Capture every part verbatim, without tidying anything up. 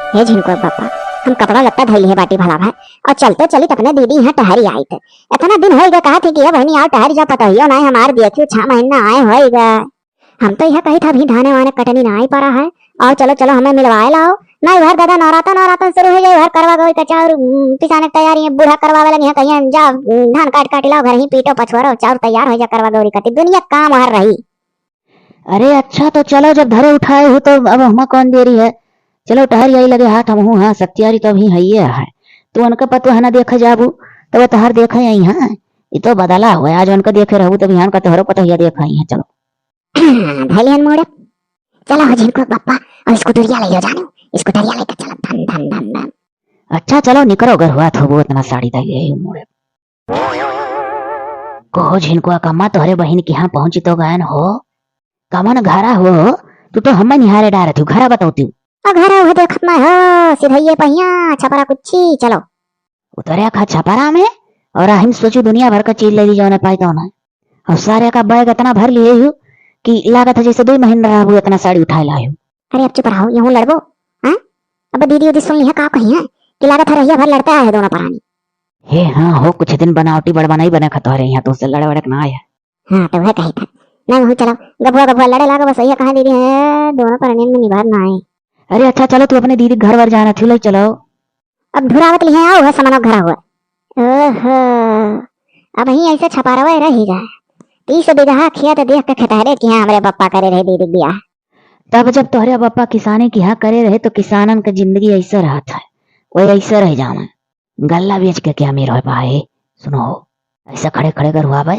हे झिनकुआ बापा, हम कपड़ा लत्ता धइले बाटी भला भाई, और चलते चलित अपने दीदी यहाँ टहरी आइत। इतना दिन होइगा कहत ही कि ये बहिनी आओ टहरी जा, पतोहियो नाहीं हमार देखियो, छह महीना आए होइगा। हम तो यह कही था अभी धाने वाने कटनी नाहीं परा है, आओ चलो चलो हमें मिलवाए लाओ। नाहीं भर दादा नवराता नवराता शुरू होइ जाए, भर करवा गौरी का चाउर, उम, पिसाने की तैयारी है, बूढ़ा करवावे लगे हैं, कहिए जा, उम, धान काट काट लाओ, घर ही पीटो पछुआरो, चाउर तैयार होइ जा करवा गौरी कती, दुनिया काम हर रही। अरे अच्छा, तो चलो, जब धरे उठाए हो तो अब हमा कौन देरी है। चलो, टहर यही लगे हाथ हमहू, हाँ, सत्यारी तो अभी हइये है। तू उनका पतोह ना देखे जाबू, तो वो तोहर देखे आई, हाँ। ये तो बदला हुआ, आज उनका देखे रहबू, तो बिहान का तोहरो पतोहिया देखे आई है। चलो। धैलियन मोड़े। चलो, हो झिनकुआ बापा, और स्कूटरिया ले जाने, स्कूटरिया लेके चलो, धन, धन, धन, धन। अच्छा, चलो, निकरो, घर हुआ थोबो, इतना साड़ी धैलिए मोड़े। कहो झिनकुआ कम्मा, तोहरे बहिन के यहाँ पहुँची तो गयन हो? कमन घरा हो? तू तो हमें निहारे डारत हो, घरा बताओ तू। आ घरा उहे देखत ना हो, सिधइये पहिया, छपरा कुच्छी, चलो। उतरे खा छपरा में, और आहिम सोचू दुनिया भर का चीज ले ली जौने पाई तौने। और सारे का बैग इतना भर लिए हूँ कि लागत है जैसे दो महीना रहा हूँ इतना साड़ी उठाए लाए हूँ। अरे अब चुप रहो, यूं लड़बो, हाँ? अब दीदी उदी सुन ली है, का कही है कि लागत है रहिया भर लड़ते आए हैं दोनों परानी। हे हाँ हो, कुछ दिन बनावटी बड़बनाई बने खतोहरे यहाँ, तुमसे लड़े वड़क ना आया। हाँ, तो वह कही था। नहीं, वहू चलो, गभुआ गभुआ लड़े लागो, बस यही कहा दीदी है, दोनों परानी में निभार ना आए। अरे अच्छा, चलो तू अपने दीदी घर वर जाना थी, ले चलो। अब धुरावत लिहे आओ है समनो घरा हुआ। ओहो, अब ही ऐसे छपारवा रही जाए। तीस बीघा खेत देख के खेतहरे कि हाँ हमरे पप्पा करे रहे दीदी बियाह। तब जब तोहरे पप्पा किसाने की हाँ करे रहे तो किसानन के जिंदगी ऐसे रहत है, वही ऐसे रह जावे। गल्ला बेच के क्या अमीर हो पाए? सुनो, ऐसा खड़े खड़े गरुआवे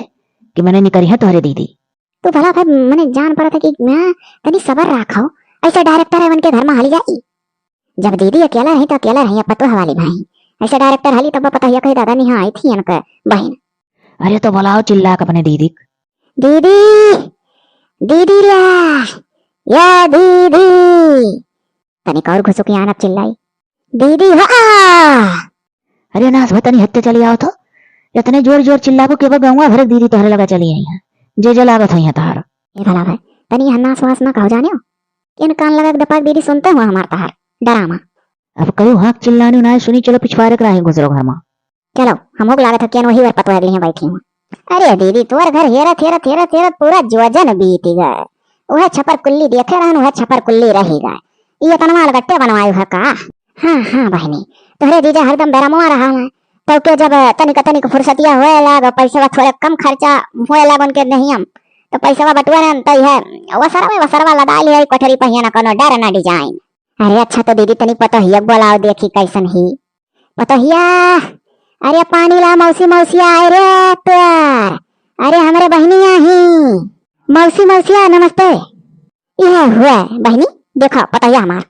कि मने निकरी है तोहरे दीदी। तू भला भाई मने जान पड़त है कि ना, तनी सबर राखो, ऐसा डायरेक्टर है उनके घर में हाली जाई। जब दीदी अकेला रही तो अकेला रही, अब पतोह वाली भाई। ऐसा डायरेक्टर हाली तब पता हिया कही दादा निहा आई थी इनका बहिन। अरे तो बुलाओ चिल्ला के अपने दीदी। दीदी, दीदी रे, या दीदी। तनिक और घुसुकी आन अब चिल्लाई, दीदी हो। अरे नास भा, तनी हत्ते चली आओ तो। इतने जोर जोर चिल्लाबो के बा गौवा भर के दीदी तोहरे लगा चली आई है। जे जे लागत हो यहाँ तोहरा। ए भला भाई, तनी यहाँ नास वास ना कहो जाने हो। किन कान लगा के दपाक दीदी सुनते हो हमार तोहर डरामा। अब कहो हाँ चिल्लानी ना सुनी, चलो पिछवारे के राहे घुसरो घर में। चलो, हमहू के लागत है कि वही वर पतोह अगली हैं बैठी हूँ। अरे दीदी, तोर घर हेरत, हेरत, हेरत, हेरत पूरा जोजन बीत गए। वह छपर कुल्ली देखे रहन, वह छपर कुल्ली रही गए। ई इतना अलगट्टे बनवायु है का? हाँ, हाँ बहिनी, तोहरे जीजा हरदम बेरमवा रहा है। तब के जब तनिक, तनिक फुर्सतिया होए लाग, पैसवा थोड़े कम खर्चा होए लाग उनके नहीं हम, तो पैसवा बटुआ रहन, तो यह वसरवा, वसरवा लदा लिया, कोठरी पहिया ना कोनो डर ना डिजाइन। अरे अच्छा, तो दीदी तनी पतोहिया के बोलाओ, देखी कैसन ही। पतोहिया, अरे पानी ला, मौसी, मौसिया आए रे तोर। अरे हमरे बहिनिया ही। मौसी, मौसिया, नमस्ते। इहे हुए बहिनी, देखो पतोहिया हमार।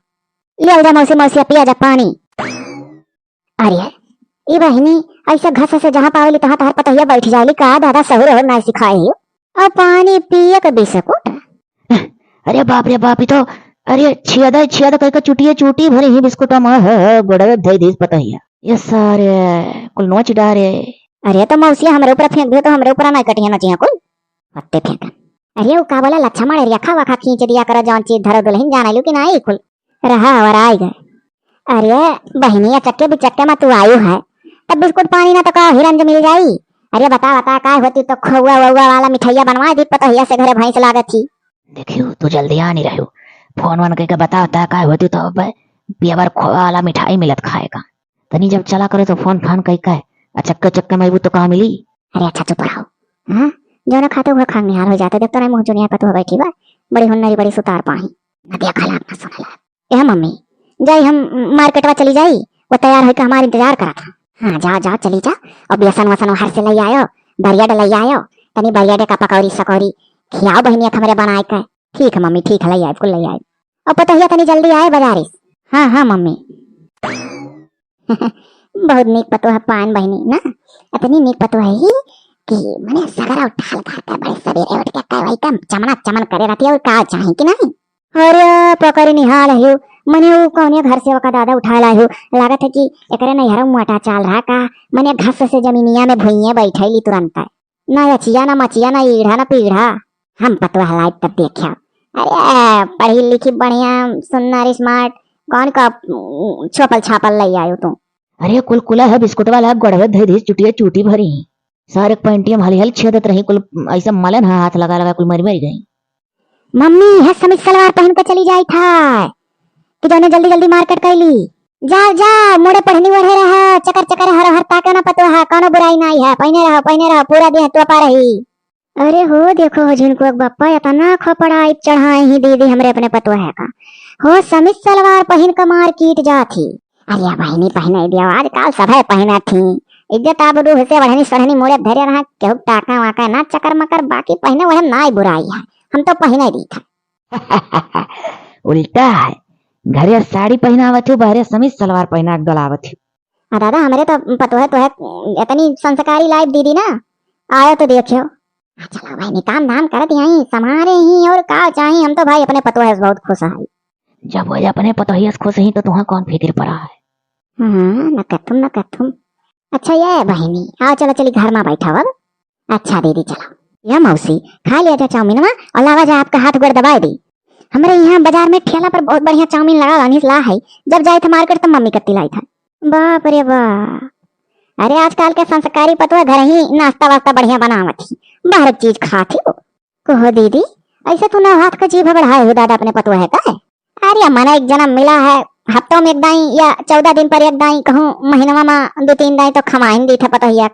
ले जा मौसी, मौसिया, पिया जा पानी। अरे, ई बहिनी, ऐसे घस से जहाँ पावेली तहाँ तोहर पतोहिया बैठ जाएली का दादा, सहुर और नाई सिखाए हो। अब पानी पिए के बिस्कुट। अरे बाप रे बाप, ई तो, अरे छियदा, छियदा कह के चुटिए चुटी भरी ही बिस्कुट में, ह, ह, गोड़वे धई दीस पतोहिया। ये सारे, कुल नोच डारे। अरे तो मौसिया हमरे ऊपर फेंक दियो तो हमरे ऊपर ना कटिया नचिया कुल। पत्ते फेंकन। अरे उ का बोला, लच्छा मारे रेखा वाखा खींच दिया करो, जौन चीज धरो दुल्हन जाने लू कि ना ई कुल। रहा और आए गए। अरे बहिनी, अचक्के बिचक्के में तू आयु है, तब बिस्कुट पानी ना तो का हिरंज मिल जाई। अरे बता बता, काय होती तो खोआ वोआ वाला मिठाइया बनवा दी पतोहिया से, घरे भैंस लागत थी। देखियो, तू जल्दी आ नहीं रहो, फोन वन करके बता बता काय होती तो अब पियवर खोआ वाला मिठाई मिलत खाए का। तनी जब चला करे तो फोन फान कई का, अचक्के चक्के में अबू तो का मिली? अरे अच्छा चुप रहो, हाँ, जो ना खाते हुए खांग निहार हो जाते, देख तो नहीं मुँह चुनिया पतोह बैठी बा, बड़ी हुन्नरी, बड़ी सुतार पाही। नदिया खाला अपना सुनला। ए मम्मी, जाई हम मार्केटवा चली जाई, वो तैयार होके हमार इंतजार करत है। हाँ, जाओ, जाओ, चली जा। और बेसन वसन हर से लई आयो, बरियड लई आयो, तनी बरियड का पकौड़ी सकौड़ी खियाओ बहिनिया के हमरे बनाए के। ठीक है मम्मी, ठीक है, लई आए, कुल लई आए। और पतोहिया तनी जल्दी आए बाजारी से। हाँ, हाँ मम्मी। बहुत नीक पतोह पान बहिनी ना, इतनी नीक पतोह ही कि मने सगरा उठाल करते बड़े सवेरे उठ के करवाई का चमना चमन करे रहती है, और का चाही कि नहीं? अरे पकड़ी निहाल है, मने वो कौने घर से ओका दादा उठा लाए हो? लागत है कि एकरे नैहरा मोटा चाल रहा का, मने घास से जमीनिया में भुइये बैठैली तुरंत। ना अचिया, ना मचिया, ना ईढ़ा, ना पीढ़ा। हम पतोह लाइब तब देखा। अरे पढ़ी लिखी बढ़िया, सुन्नर smart, कौन का, उम, छोपल छापल लइ आयो तू? अरे कुल कुला है, बिस्कुट वाला गोड़वे धइ धइ चुटिया चुटी भरी। सारे पैंटिया में हली हली छेदत रही, कुल ऐसे मलन है, हाथ लगा लगा कुल मरी मरी गई। मम्मी, है समीज सलवार पहन के चली जाई था कि जौने जल्दी जल्दी मार्केट कैली। जाओ जाओ, मुड़े पढ़नी ओढ़े रहा, चकर चकर हर हर ताके ना पतोहा, कौनो बुराई नाई है, पहने रहो, पहने रहो, पूरा देह तोपा रही। अरे हो, देखो हो झिनकुआ के बप्पा, एतना खपड़ा आइब चढ़ाए ही दीदी हमरे अपने पतोहे का। हो, समीज सलवार पहिन के मार्केट जात ही। अरे बहिनी, पहिने दियो, आजकल सभे पहिनत ही। इज्जत आबरू से बढ़नी सढ़नी मुड़े धरे रहा, केहू ताका वाका ना चकर मकर, बाकी पहिने ओढ़े नाई बुराई है, हम तो पहिने दी था। उल्टा है, घरे साड़ी पहिनावत हूँ, बहरे समीज सलवार पहिना के डोलावत हूँ। आ दादा, हमरे तो पतोहे तोहे इतनी संस्कारी लाइफ दीदी ना, आयो तो देखियो। आ चलो भाई, निकाम धाम करत यहीं, संभारे ही और का चाही, हम तो भाई अपने पतोहे से बहुत खुश हई। जब वो अपने पतोहिया से खुश ही तो तुहाँ कौन फिक्र पड़ा है? हाँ, न कथुम, न कथुम। अच्छा ये बहिनी, आओ चलो चली घर में बैठा अब। अच्छा दीदी चलो। या मौसी, खा लिया जा चाउमीनवा और लावा जा आपका हाथ गोड़ दबाए दी। हमरे यहाँ बाजार में ठेला पर बहुत बढ़िया चाउमीन लगा, रानी से ला है। जब जाए थे मार्केट तब मम्मी कत्ती लाई था। बाप रे बाप, अरे आजकल के संस्कारी पतोह घर ही नाश्ता वास्ता बढ़िया बनावत ही, बाहर की चीज खात ही। कहो दीदी, ऐसे तू ना हाथ का जीभ बढ़ाए हो दादा अपने पतोह का है? अरे मने एक जन्म मिला है, हफ्तों में एक दाई या चौदह दिन पर एक दाई, कहूँ महीनवा में दो तीन दाई तो खमाइन दी था पतोहिया।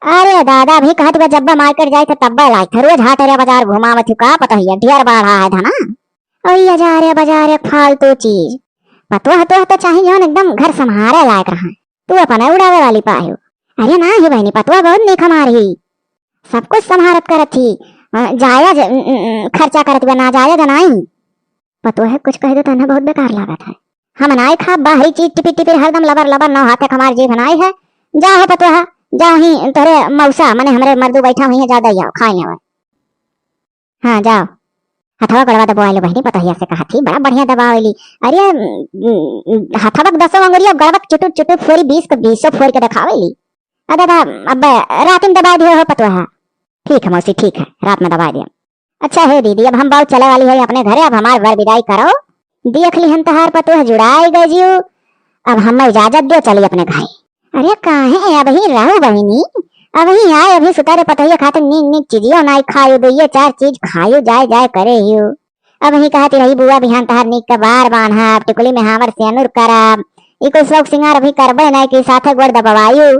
अरे दादा, अभी कहत बा जब्बा मार्केट जाए थे तब्बा लाए थे, रोज हाट अरे बाजार घुमावत हूँ का पतोहिया, ढेर बाढ़ा है धना। ओइया जा रे बाजार एक फालतू चीज। पतोह तोह तो चाही जौन एकदम घर संभारे लायक रहा। तू अपने उड़ावे वाली पायो। अरे ना ही बहिनी, पतोह बहुत नीक हमार ही। सब कुछ संभारत करत ही। अ, जायज, अ, अ, अ, खर्चा करत बा, ना जायज नाई। पतोह कुछ कह दे तो ना बहुत बेकार लागत है। हम नाई खा बाहरी चीज टिपिर टिपिर हरदम लबर लबर, नौ हाथे हमार जीभ नाई है। जा हो पतोह, जा ही तोरे मौसा, मने हमरे मर्दू बैठा हुई है, जा दे आओ, खाई हवा। हाँ, जाओ। हथवा गोड़वा दबावे ले बहिनी, पतोहिया से कहत ही, बड़ा बढ़िया दबावे ली। अरे, उम, उम, हथवा के दसो अंगुरिया, गोड़वा के चुटुर चुटुर फोरी, बीस के बीसो फोरी के देखावे ली। अरे बा, अब रात में दबा दियो हो पतोहा। ठीक है मौसी, ठीक है, रात में दबा दियो। अच्छा हे दीदी, अब हम बाऊ चले वाली है अपने घरे, अब हमार बर विदाई करो। देख ली हम तहार पतोह जुड़ाई गए जियो, अब हमें इजाजत दियो, चली अपने घरे। अरे काहे, अबही रहू बहिनी, अबही आए, अबही सुतारे पतोहिया खातिर नीक नीक चीजियो नाई खायो, दुइये चार चीज खायो, जाए जाए करे हियो। अबही कहती रही बुआ बिहान तहार नीक के बार बान्हब, टिकुली में हावर सेनुर करब, ई कोई शौक सिंगार अभी करबे नाई कि साथे गोड़ दबवायु।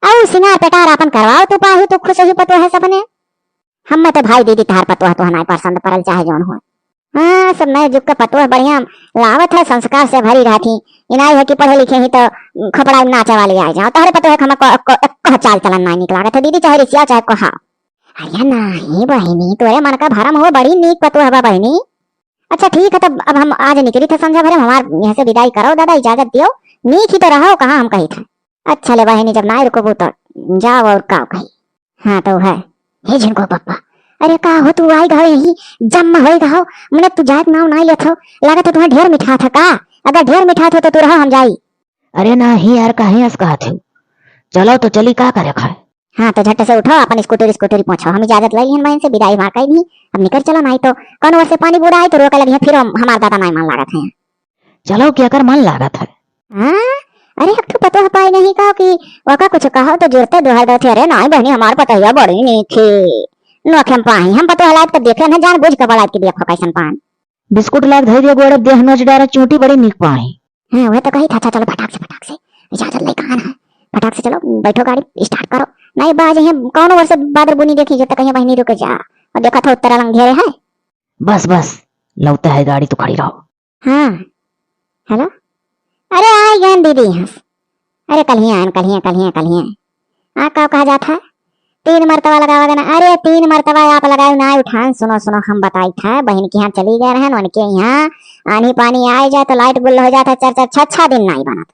अउ सिंगार पेटार आपन करवाओ, तू पाहू तू खुश ही पतोह है सबने। हम्मे तो भाई दीदी तहार पतोह तो नाई पसंद परल, चाहे जौन हो। हाँ, सब नए जुग का पतोह बढ़िया लावत है, संस्कार से भरी रहती। इनाई है कि पढ़े लिखे ही तो खपड़ा नाचे वाली आ जाओ। तोहरे पतोह के हमें को, को, को चाल चलन नाई निक लागत है दीदी, चाहे रिसिया चाहे कोहा। अरे नाही बहिनी, तोरे मन का भरम हो, बड़ी नीक पतोह बा बहिनी। अच्छा ठीक है, तब अब हम आज निकली थे संझा भरे, हमार यहाँ से विदाई करो दादा, इजाजत दियो। नीक ही तो रहो, कहाँ हम कही थे। अच्छा ले बहिनी, जब नाई रुकबू तो जाओ और का कही। हाँ तो है। हे झिनको पप्पा, अरे का हो तू आई गहो यही जम्मा होई गहो, मने तू जाए के नाव नाई लेत हो, लागत है तुम्हें ढेर मिठात है का? अगर ढेर मिठात हो तो तू रहो, हम जाई। अरे नाही यार, काहे अस कहत हो? चलो तो चली, का करे खाए? हाँ तो झट से उठो, अपन स्कूटर स्कूटरी पहुँचो, हम इजाजत ले लिहन बहन से, विदाई मार कई दी, अब निकल चलो, नाई तो कौन ओर से पानी बूढ़ा आई तो रोके लगी है, फिर हम, हमार दादा नाई मान लागत है। चलो, केकर मन लागत है? हाँ? अरे, एक ठो पतोह पाई नहीं कहो कि ओका कुछ कहो तो जुरते दोहर देथे, "अरे नाई बहिनी, हमार पतोहिया बड़ी नीक है। नोखे हम पाई, हम पतोह लायक तो देखे ना, जान बूझ के बलायत के देखो कैसन पान।" बिस्कुट लाग धई दिया गोड़े, देह नोच डारा, चूंटी बड़ी नीक पाई। हाँ, वह तो कही था, "अच्छा चलो फटाक से, फटाक से, इजाजत ले कहाँ है? फटाक से चलो, बैठो गाड़ी, start करो। नहीं बाज है, कौन ओर से बादर बुनी देखी, जब तक कहीं बहिनी रुक जा।" और देखा था उत्तर अलंग घेरे है। बस, बस, लौते है गाड़ी, तू खड़ी रहो। हाँ, हेलो, अरे आइ गएन दीदी यहाँ से। अरे कल्हिया आएन, कल्हिया, कल्हिया, कल्हिया। आ, का कहा जात है? तीन मरतबा लगावा देना। अरे तीन मरतबा आप लगाए ना उठाएन। सुनो, सुनो, हम बताई था, बहिन के यहाँ चली गए रहन, उनके यहाँ आनी पानी आए जाए तो लाइट गुल हो जात है, चार चार छः छः दिन नाई बनत।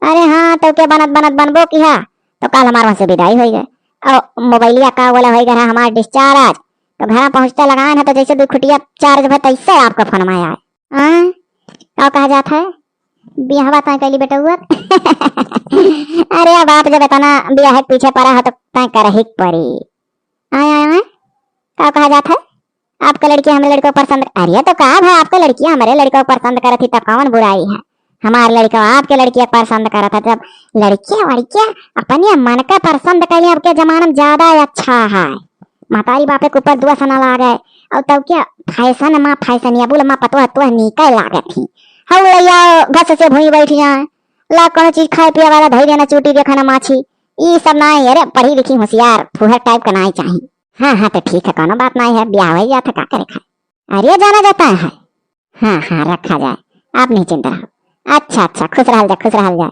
अरे हाँ, तो के बनत बनत बनबो किहा, तो काल हमार वहाँ से विदाई होई गए। और मोबाइलिया का बोला होई गए हमार discharge, तो घर पहुँचते लगाएन है तो जैसे दो खुटिया charge भर तैसे आपका फोन में आए। हाँ, का कहा जात है? बियाहवा तय कैली बेटउआ। अरे अब आप जब इतना बियाह के पीछे पड़ा है तो तय करही के पड़ी। आय, आय, आय, का कहा जात है? आपका लड़की हमरे लड़को पसंद, अरे तो का भाई, आपका लड़की हमरे लड़को पसंद करत ही तो कौन बुराई है? हमार लड़का आपके लड़किया पसंद करत है। जब लड़किया वड़किया अपने मन का पसंद कैली, अब के जमाना में ज्यादा अच्छा है। महतारी बापे के ऊपर दोष न लागे। और तब क्या, फैशन मा फैशन या बोल मा पतोह तोह नीके लागत ही। हऊ लइया घस से भूई बैठ जाए, ला कोनो चीज खाए पिए वाला धई देना, चूटी देखा ना माछी, ई सब नाई। अरे पढ़ी लिखी होशियार फुहर टाइप का नाई चाही। हाँ हाँ तो ठीक है, कोनो बात नाई है, ब्याह हो जात है, का करे खाए। अरे जाना जाता है। हाँ हाँ रखा जाए, आप नहीं चिंता रहो। अच्छा अच्छा, खुश रहल जाए, खुश रहल जाए।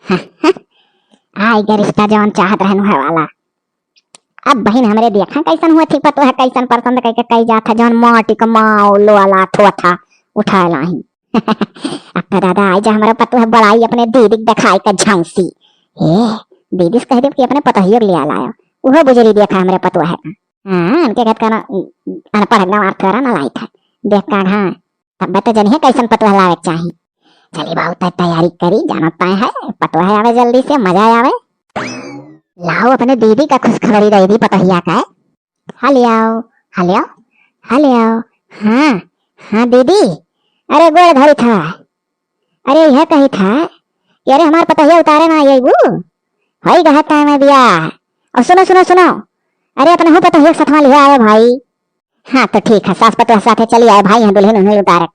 हाँ, हाँ। आई गे रिश्ता जौन चाहत रहन है वाला। अब बहिन हमरे देखा कैसन हुआ थी पतोह, कैसन पसंद कई के कई जात है, जौन माटी का माउलो वाला थोथा उठाए लाही। अब तो दादा आई जा हमारा पतोह बड़ाई अपने दीदी के दिखाई का झांसी। ए, दीदी से कह देब कि अपने पतोहियो के लिया लायो। उहो बुजरी देखा हमरे पतोह का। हाँ, उनके घर का ना, अनपढ़ एकदम आर तोरा ना लायक है। देख का हाँ, तब तो जनिए कैसन पतोह लावे के चाही। चली बाबू, तय तैयारी करी, जानत तय है, पतोह आवे जल्दी से, मजा आवे। लाओ अपने दीदी का खुशखबरी दे दी पतोहिया का। हलियाओ, हलियाओ, हलियाओ। हाँ, हाँ दीदी, अरे गोड़ धरी था। अरे यह कही था कि अरे हमार पतोहिया उतारे ना अइबू, होई गहा टाइम है बियाह। और सुनो, सुनो, सुनो, अरे अपने हूँ पतोहिया के सथवा लिहे आयो भाई। हाँ तो ठीक है, सास पतोह साथे चली आए भाई, यहाँ दुल्हन उल्हन उतारे।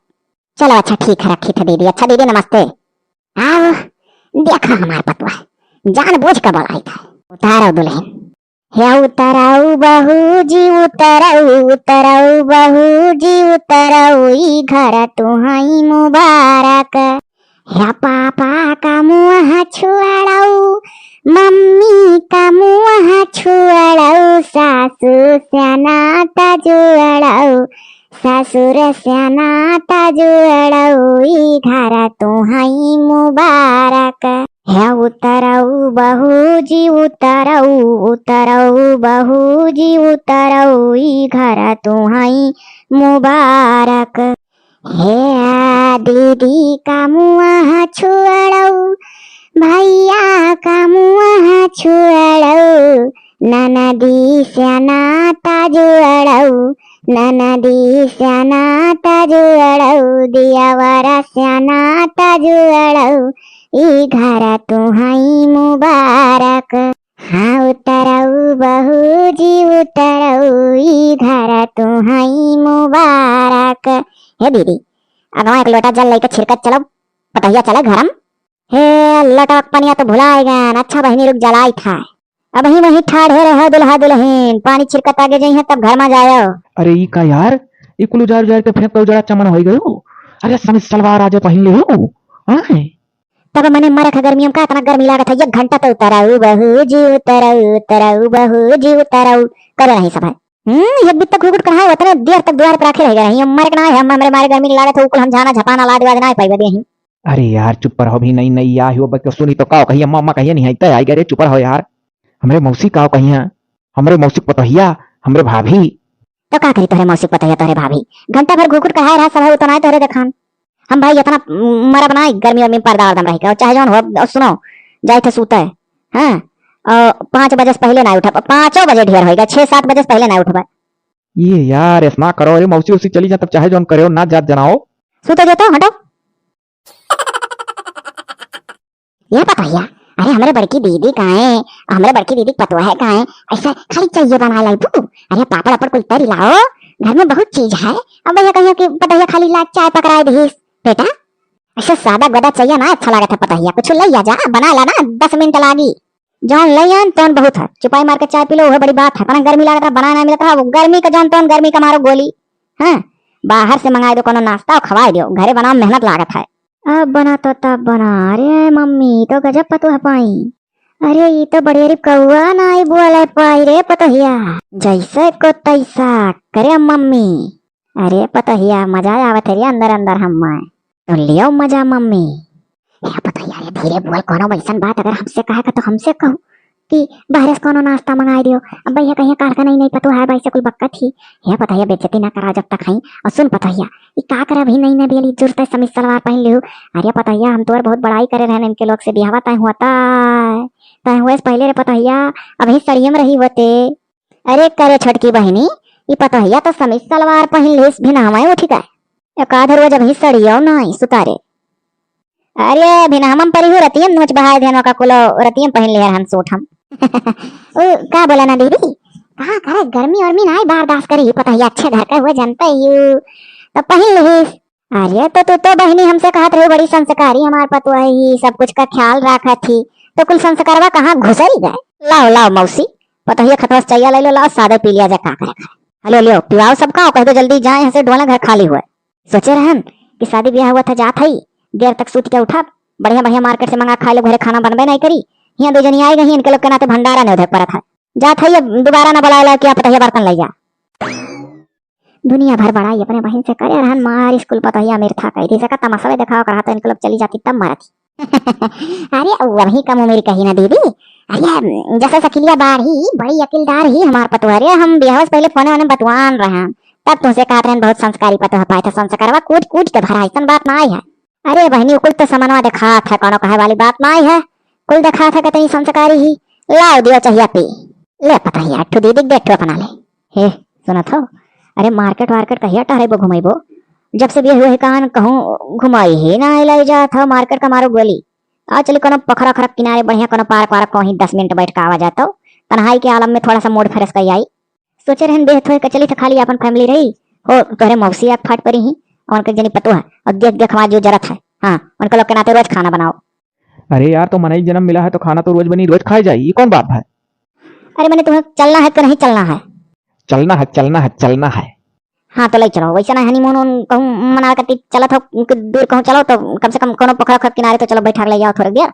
चलो अच्छा ठीक है, रखी था दीदी। अच्छा दीदी नमस्ते। आओ, देखा हमार पतोह, जान बूझ के बोलाई था, उतारो दुल्हन। हे उतरऊ बहू जी उतरऊ, उतरऊ बहू जी उतरऊ, ई घर तुहई मुबारक। हे पापा का मुँह छुअड़ऊ, मम्मी का मुँह छुअड़ऊ, सासू स्याना त जुअड़ऊ, ससुर स्याना त जुअड़ऊ, ई घर तुहई मुबारक। हे उतरऊ बहू जी उतरऊ, उतरऊ बहू जी उतरऊ, ई घर तुहई मुबारक। हे दीदी का मुँह छुअड़ऊ, भैया का मुँह छुअड़ऊ, ननदी स्याना त जुअड़ऊ, ननदी स्याना त जुअड़ऊ, दियावर स्याना त जुअड़ऊ, ई घर तुहई मुबारक। हाँ उतरऊ बहू जी उतरऊ, ई घर तुहई मुबारक। हे दीदी, अगवा एक लोटा जल लेके छिड़कत चलो, पतोहिया चले घरम। हे लोटवा के पनिया तो भुलाए गए। अच्छा बहिनी रुक, जलाई था। अबहीं वहीं ठाढ़े रहो दुल्हा दुल्हन, पानी छिड़कत आगे जइहें तब घर मा जायो। अरे ई का यार, ई कुल उजार उजार के फेंक के उजड़ा चमन होई गयो। अरे समीज सलवार आजे पहिन लिहू। हाँ। तब मने मरख गर्मियों का इतना गर्मी लागत है, एक घंटा तो उतरऊ बहू जी उतरऊ, उतरऊ बहू जी उतरऊ करे रही सब है। हम्म, एक बित्ता घुघुट कढ़ाए उतने देर तक द्वार पर आखे रह गए रही। मरक ना है, हम हमरे मारे गर्मी लागत है, उकुल हम झाना झपाना लाद वाद ना पाइबे देही। अरे यार चुप रहो, अभी नई नई आई हो, बक सुनी तो का कहिए, मम्मा कहिए नहीं आई, तय आई गए रे, चुप रहो यार। हमरे मौसी का कहिए, हमरे मौसी के पतोहिया, हमरे भाभी। तो का करी तोहरे मौसी के पतोहिया, तोहरे भाभी? घंटा भर घुघुट कढ़ाए रहा सब है, उतना तोहरे देखान। हम भाई इतना मरब ना गर्मी वर्मी में पर्दा वर्दा में रह के, चाहे जौन हो। और सुनो, जाए थे सूते, हाँ, और पाँच बजे से पहले ना उठब, पाँचों बजे ढेर होएगा, छः सात बजे से पहले ना उठब। ये यार ऐसा ना करो, अरे मौसी उसी चली जा तब चाहे जौन करे ना जात जनाओ। सूते जो तो हटो। ये पतोहिया, अरे हमरे बड़की दीदी का है, हमरे बड़की दीदी के पतोह का है, ऐसा खाली चाहिए बना लाई तू। अरे पापड़ वापड़ कुल तरी लाओ, घर में बहुत चीज है। अब भैया कहियो कि पतोहिया खाली ला चाय पकड़ाए दीस। बेटा, ऐसा सादा गदा चाहिए ना, अच्छा लागत है पतोहिया, कुछ ले आ जा, बना ला ना, दस मिनट लागी। जौन ले आन तौन बहुत है, चुपाई मार के चाय पी लो, वह बड़ी बात है। अपना गर्मी लागत रहा, बना ना मिलत रहा, वो गर्मी का जौन तौन गर्मी का मारो गोली। हाँ, बाहर से मंगाए दो कोनो नाश्ता और खवाए दो, घरे बनाओ मेहनत लागत है। अब बना तो तब बना। अरे मम्मी, ई तो गजब पतोह पाई। अरे ई तो बड़े अरे कौआ ना आई बोले पाई रे पतोहिया। जैसे को तैसा करे मम्मी। अरे पतोहिया, मजा आवत है रे अंदर अंदर हम्मा। तो लियो मजा मम्मी। हे पतोहिया रे, धीरे बोल, कोनो वैसन बात अगर हमसे कहे का तो हमसे कहू कि बाहर से कोनो नाश्ता मंगाए दियो। अब भैया कहिए काल का नहीं, नहीं पतोह है भाई से कुल बक्कत ही। हे पतोहिया, बेइज्जती ना करा जब तक है। और सुन पतोहिया, ई का करे अभी नहीं ना बेली जुरते समीज सलवार पहन लिहू। अरे पतोहिया, हम तोर बहुत बड़ाई करे रहन इनके लोग से, बियाहवा तय हुआ तय, तय हुए से पहले रे पतोहिया, अभी सड़िये में रही होते। अरे करे छोटकी बहिनी, ई पतोहिया तो समीज सलवार पहन लिस भी ना हवाए उठी का। एक आध रोज अभी सड़ियो नहीं सुतारे। अरे, अभी ना हम, हम परी हूँ, रतियम नोच बहाय देन, ओका कुलो रतियम पहिन लिहे रहन सूट हम। ओ, का बोला ना दीदी? कहाँ करे, गर्मी उर्मी नाई बर्दाश्त करी, पतोहिया अच्छे घर का हुआ, जानते ही हो। तो पहिन लिहिस। अरे, तो तू तो बहिनी हमसे कहत रही, बड़ी संस्कारी हमार पतोह ही, सब कुछ का ख्याल राखत ही, तो कुल संस्कारवा कहाँ घुसरी गए? लाओ, लाओ मौसी, पतोहिया खतवा से चैया ले लो, लाओ सादे पी लिया जाए, का करे करे। हेलो, लियो, पिवाओ सबका, और कह दो जल्दी जाए, यहाँ से डोला घर खाली हुआ। सोचे रहन कि शादी ब्याह हुआ था, जात हई, देर तक सूत के उठब, बढ़िया बढ़िया मार्केट से मंगा खाए लो, घरे खाना बनबे नहीं करी। यहाँ दो जनी आई गई, इनके लोग के नाते भंडारा नहीं उधर परत है। जात हई, अब दोबारा ना बुलाए ला कि आप पतोहिया बर्तन ले जा। दुनिया भर बड़ाई अपने बहिन से करे रहन, मार स्कूल पतोहिया मेर था कह दी, सका तमाशा देखाओ कहा तो इनके लोग चली जाती तब मरत। अरे, वही कम उम्र कही ना दीदी। अरे, जैसे सकिलिया बाढ़ी, बड़ी अकिलदार ही हमार पतोह। अरे, हम बियाह से पहले फोने ओने बतवान रहे, तब तुमसे कहत रहन बहुत संस्कारी पतोह पाए थे, संस्कारवा कूट कूट के भरा, ऐसन बात ना आई है। अरे बहिनी, कुल तो समनवा देखात है, कोनो कहे वाली बात ना आई है। कुल देखात है कि तनी संस्कारी ही। लाओ दियो चाहिए पी। ले पतोहिया, एक ठो दीदी के दे, एक ठो अपना ले। हे, सुनत हो? अरे, मार्केट वार्केट कहिया टहरेबो घुमेबो? जब से बियाह हुआ है कान कहूँ घुमाई ही ना, ले जात हो मार्केट का मारो गोली। आ चली कोनो पोखरा ओखरा किनारे बढ़िया कोनो पार्क वार्क, कहीं दस मिनट बैठ के आवा जातो। तन्हाई के आलम में थोड़ा सा मूड फ्रेश कर आई। सोचे रहन देह थोए के चली तो खाली अपन फैमिली रही। हो तोहरे मौसी आग फाट परी ही, और उनके जनी पतोह है, और देख देख हमार जो जरत है। हाँ, उनके लोग के नाते रोज खाना बनाओ। अरे यार, तो मनई जन्म मिला है तो खाना तो रोज बनी, रोज खाए जाई, ये कौन बात है? अरे मैंने तुम्हें चलना है तो नहीं चलना है? चलना है, चलना है, चलना है। हाँ तो ले चलो, वैसे ना हनीमून उन कहूँ मनावे खातिर चलत हो, उनके दूर कहूँ चलो तो कम से कम कोनो पोखरा ओखरा किनारे तो चलो, बैठा के ले जाओ थोड़ा देर।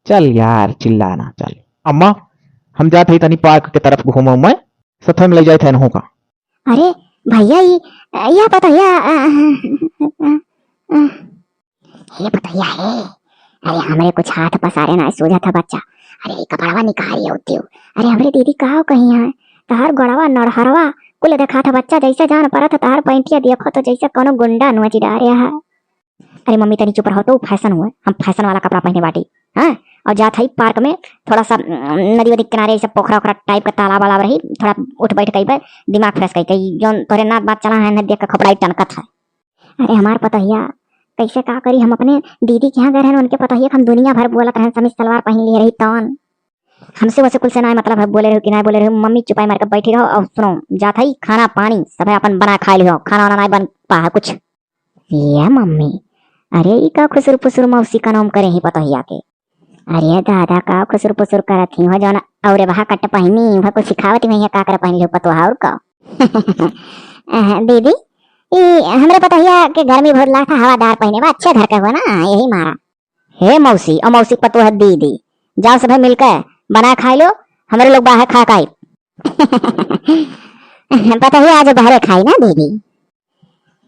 चल यार, चिल्ला ना, चल। अम्मा, हम जात हई तनी पार्क के तरफ घूमे उमे, सथवे में ले जाए थे इनहू का। अरे भैया, ई, या पतोहिया, अ, अ, अ, अ, हे पतोहिया हे, अरे हमरे कुछ हाथ पसारे ना सूझत है बच्चा। अरे ई कपड़वा निकाल होती हो। अरे हमरे दीदी का कही है, तहार गोड़वा नड़हरवा कुल देखात है बच्चा, जैसे जान परत है तहार पैंटिया देखो तो जैसे कोनो गुंडा नोच डारे है। अरे मम्मी तनी चुप रहो, तो फैशन हुए, हम फैशन वाला कपड़ा पहने बाटी। हाँ, और जात हई पार्क में, थोड़ा सा, उम, नदी वदी किनारे, ऐसे पोखरा ओखरा टाइप का तालाब वालाब रही, थोड़ा उठ बैठ कई पे दिमाग फ्रेश कई, कई जौन तोरे नात बात चला है, न देख के खोपड़ाई टनकत है। अरे हमार पतोहिया, कैसे का करी, हम अपने दीदी के यहाँ गए रहन, उनके पतोहिया के हम दुनिया भर बोलत रहन, समीज सलवार पहन लिए रही तौन। हमसे वैसे कुल से ना मतलब है, बोले रहो कि ना बोले रहो, मम्मी चुपाई मार के बैठी रहो। और सुनो, जात हई खाना पानी सब है अपन बना खा लियो, खाना वाना ना बन पा है कुछ। ये मम्मी, अरे ई का खुसुर पुसुर मौसी का नाम करे ही पतोहिया के? अरे दादा, का खुसुर पुसुर करत ही हो जौन और वहा कट पहनी, वह कुछ सिखावत ही नहीं है, का कर पहन लियो पतोहा और का? अह, दीदी, ई हमरे पतोहिया के गर्मी बहुत लागत है, हवादार पहने बा, अच्छे घर का हुआ ना, यही मारा। हे मौसी, और मौसी पतोह दीदी, जाओ सभे मिलके बना खाई लो, हमरे लोग बाहर खा के आई। पतोहिया आज बाहरे खाई ना दीदी।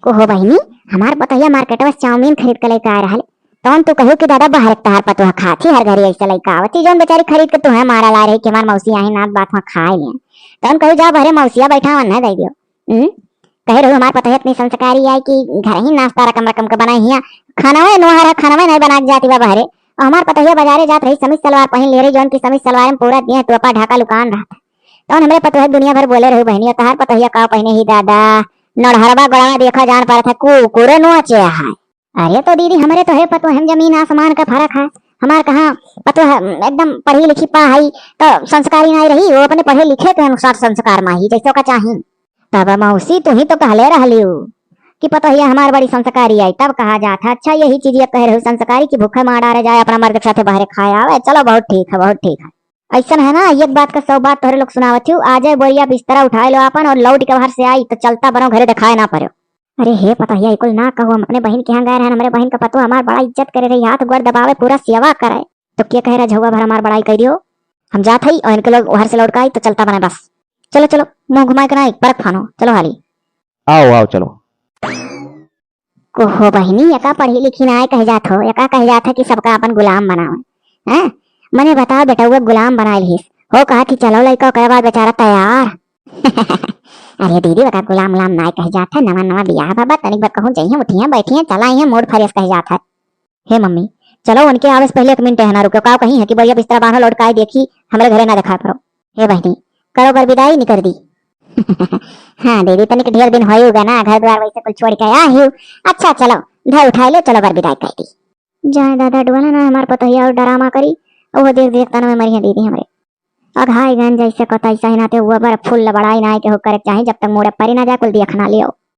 को हो बहिनी, हमार पतोहिया मार्केटवा से चाउमीन खरीद के लेके आ रहल, तौन तू कहू कि दादा बाहर के तहार पतोह खात ही, हर घड़ी ऐसे लेके आवत ही, जौन बेचारी खरीद के तुहे मारा ला रही कि हमार मौसी आई नात बात वहाँ खाए ले। तौन कहू जा बहरे मौसिया बैठा वन्ने दे दियो। हम्म? कहे रहू हमार पतोह इतनी संस्कारी आई कि घर ही नाश्ता रकम रकम के बनाई हिया, खाना वे नोहर है, खाना वे नहीं बना के जाती बा बहरे। और हमार पतोहिया बाजारे जात रही, समीज सलवार पहन ले रही, जौन की समीज सलवार में पूरा देह तोपा ढाका लुकान रहत। तौन हमरे पतोह दुनिया भर बोले रहू बहिनी, और तहार पतोहिया का पहने ही दादा, नड़हरवा गोड़वा देखा जान परत है, कुकुरे नोचे है। अरे तो दीदी, हमरे तोहरे पतोह में जमीन आसमान का फर्क है। हमार कहाँ पतोह एकदम पढ़ी लिखी पा है, तो संस्कारी नहीं रही, वो अपने पढ़े लिखे के अनुसार संस्कार माही, जैसे का चाही। तब मौसी, तू ही तो कहले रहलियो कि पतोहिया हमार बड़ी संस्कारी आई, तब कहा जात है। अच्छा, यही चीज ये कह रहू संस्कारी कि भूखे मार डारे जाए, अपना मर्द के साथे बाहरे खाए आवे। चलो, बहुत ठीक है, बहुत ठीक है। ऐसन है ना, एक बात का सौ बात तोहरे लोग सुनावत हूँ। आ जाए बोरिया बिस्तरा उठाए लो आपन और लौट के बाहर से आई तो चलता बनो घरे दिखाए ना पड़ो। अरे हे पतोहिया, ई कुल ना कहो, हम अपने बहिन के यहाँ गए रहन, हमरे बहिन का पतोह हमार बड़ा इज्जत करे रही, हाथ गोड़ दबावे, पूरा सेवा करे। तो के कहे रहा झौवा भर हमार बड़ाई कर दियो? हम जात हई और इनके लोग बाहर से लौट के आई तो चलता बने बस। चलो चलो, मुंह घुमाए के ना, परक फानो, चलो हाली। आओ आओ, चलो। कोहो बहिनी, एका पढ़ी लिखी ना आए कह जात हो, एका कह जात है कि सबका अपन गुलाम बनावे। हैं? मने बताओ बेटउआ गुलाम बनाए लिहिस। हो कहा कि चलो लइका, ओकरे बाद बेचारा तैयार। अरे दीदी, ओका गुलाम उलाम ना आए कह जात है, नवा नवा बियाह बाबा, तनिक बार कहूँ जइहे, उठिहे, बैठिहे, चला आइहे, मूड फ्रेश कह जात है। हे मम्मी, चलो उनके आवे से पहले एक मिनट है ना रुको, का कही है कि बढ़िया बिस्तरा बांधो, लौट के आए देखी, हमरे घरे ना दिखाए पड़ो। हे बहिनी, करो बर विदाई निकर दी। हाँ दीदी, तनिक ढेर दिन होई गए ना, घर द्वार वैसे कुल छोड़ के आ ही। अच्छा चलो, धर उठाए ले, चलो बर विदाई कर दी। जाए दादा, डोला ना हमार पतोहिया और डरामा करी, वो देख देख तन में मरी है दीदी हमरे। अघाई गन जैसे कतई सही नाते हुआ बर फूल लबड़ाई ना के हो करे के चाही, जब तक मोड़े परी ना जाए कुल देख ना लियो।